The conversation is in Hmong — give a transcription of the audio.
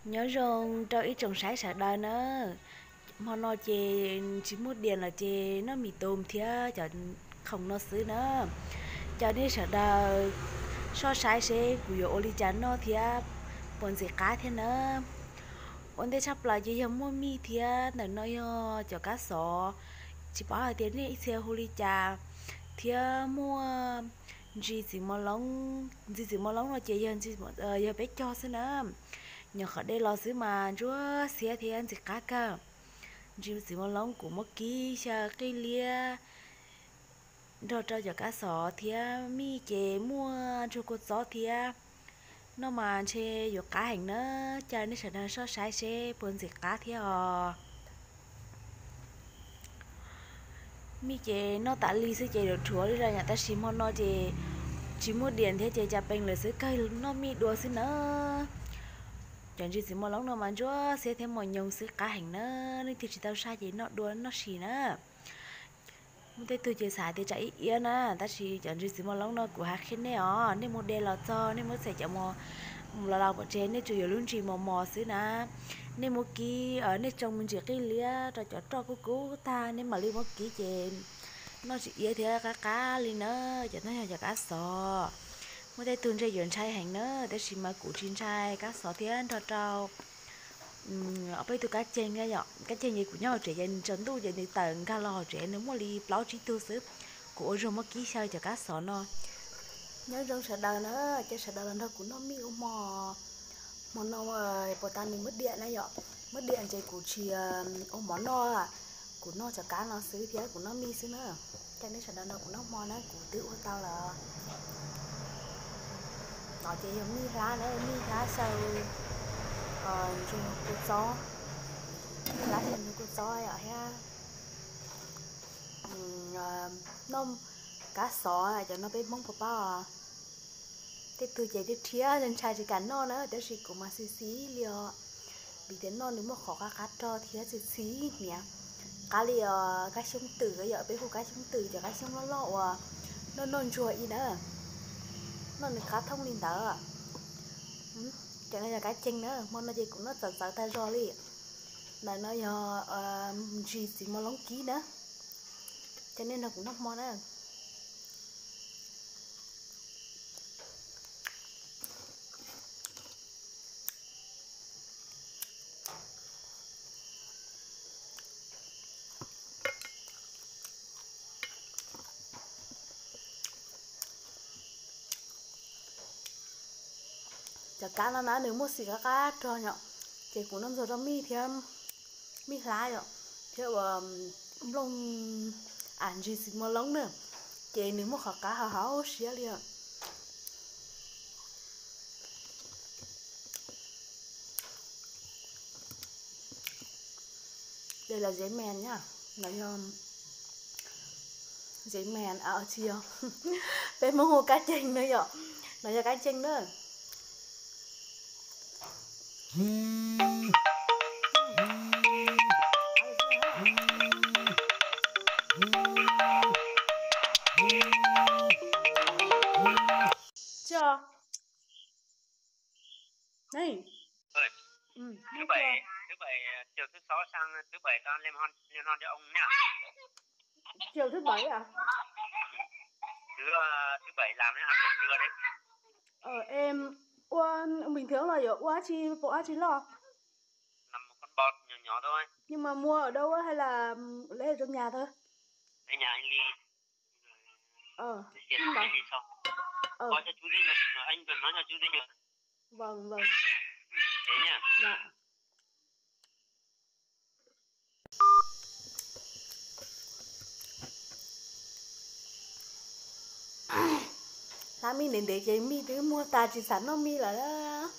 Nyob zoo rau ib tsoom saib sawv daws na. Hmo no ces tsis muaj diam lawm ces noj mis tum thiab cov khoom no xwb na. Cov nej sawv daws soj saib seb kuv yuav ua li cas noj thiab puas ntxim qab thiab na. Ua ntej tshaj plaws ces yog muaj mij thiab ntawm no yog cov kab xov, tsis paub hais tias nej ib txhia hu li cas, thiab muaj ntsis txiv mos loob, ntsis txiv mos loob no ces yog peb cog xwb na. Nyuam qhuav de los xwb mas ntsuab xiab thiab ntxim qab kawg. Ntsis txiv mos loob kuv muab kib xyaw qij liab nrog rau cov kab xov thiab mij ces muaj ntsuag kua txob thiab. Noj mas ntshe yuav qab heev na, cia nej sawv daws soj saib seb puas ntxim qab thiab os. Mij ces noj tas li xwb ces yuav dhuav li lawm yom, tab sis hmo no ces tsis muaj diam thiab ces cas pees lawm xwb kawg noj mij dua xwb na. Cov ntsis txiv mos loob no mas ntsuab xiab thiab mos nyoos xwb qab heev na, leej twg tsis tau saj ces noj dua noj sis na. Muaj tej tug ces xav tias tsam ib iab na, tab sis cov ntsis txiv mos loob no kuv hais qhia nej os, nej mus de los txog nej muab txhais cov mos los los pov tseg, nej tsuas yuav lub ntsis mos mos xwb na. Nej muab kib, nej tsoo me ntsis qij liab rau cov roj kub kub tag nej mam li muab kib ces noj tsis iab thiab qab qab li na. Cov no yog cov kab xov. Muaj tej tug ntshe yuav ntshai heev na, tab sis mas kuv tsis ntshai kab xov thiab nrog rau ob peb tug kab ceg na yom. Kab ceg ces kuv nyob hauv tsev ces nws tsaus ntuj ces nws tawm nkag los hauv tsev nws muaj li plaub tsib tug xwb. Kuv ua zog muab kib xyaw cov kab xov no. Nyob zoo sawv daws na, cia sawv daws los nrog kuv noj mij ua hmo. Hmo no puas tas nws muab diam na yom, muab diam ces kuv tsis ua mov noj, kuv noj cov kab no xwb thiab kuv noj mij xwb na. Cia nej sawv daws nrog kuv noj hmo na, kuv twb ua tau lawm. No ces yog mij hlab na, mij hlab xyaw ntsuag kua txob, mij hlab xyaw ntsuag kua txob yom thiab noj kab xov, cov no peb Hmoob puas paub os. Tej tug ces thiab thiab ntshai tsis kam noj na, tab sis kuv mas xis xis li os. Vim tias noj nws muaj qhov qab qab rog thiab xis xis hniav. Qab li os kab xyoob twm yom, peb hu kab xyoob twm cov kab xyoob loj loj uas noj noj ntsuag ib na. Noj nws qab thooj li ntawd. Cov no yog kab ceeg na, hmo no ces kuv noj txawv txawv tag zog li. Ntawm no yog ntsis txiv mos loob kib na. Cia nej nrog kuv noj hmo na. Cov kab no na nws muaj xis qab qab rog yom, ces kuv noj ntxuag rau mij thiab mij hlab yom, thiab ua nplooj av ntsis txiv mos loob na, ces nws muaj qhov qab hauv hauv siab li. Đây là giấy mèn nha. Nó do giấy mèn, à, tsis yog. Peb Hmoob hu kab ceeg na yom. Nó do kab ceeg na. Chưa? Này. Ơi, thứ bảy, thứ bảy, chiều thứ sáu sang thứ bảy tao lên hon, lên hon cho ông nhá. Chiều thứ bảy à? Thứ, ờ, thứ bảy làm nên ăn buổi trưa đấy. Ờ, em ua bình thường là kiểu ua či, bộ ua či lo. Làm một con bọt nhỏ nhỏ thôi. Nhưng mà mua ở đâu á, hay là lấy ở trong nhà thôi? Lấy nhà anh Ly. Ờ, tiền anh Ly cho. Ờ. Có cho chú Dinh rồi, anh còn nói cho chú Dinh rồi. Vâng, vâng. Thế nhá. Dạ. Hlab mij ntev ntev ces mij twb muag tas tsis xav noj mij lawm.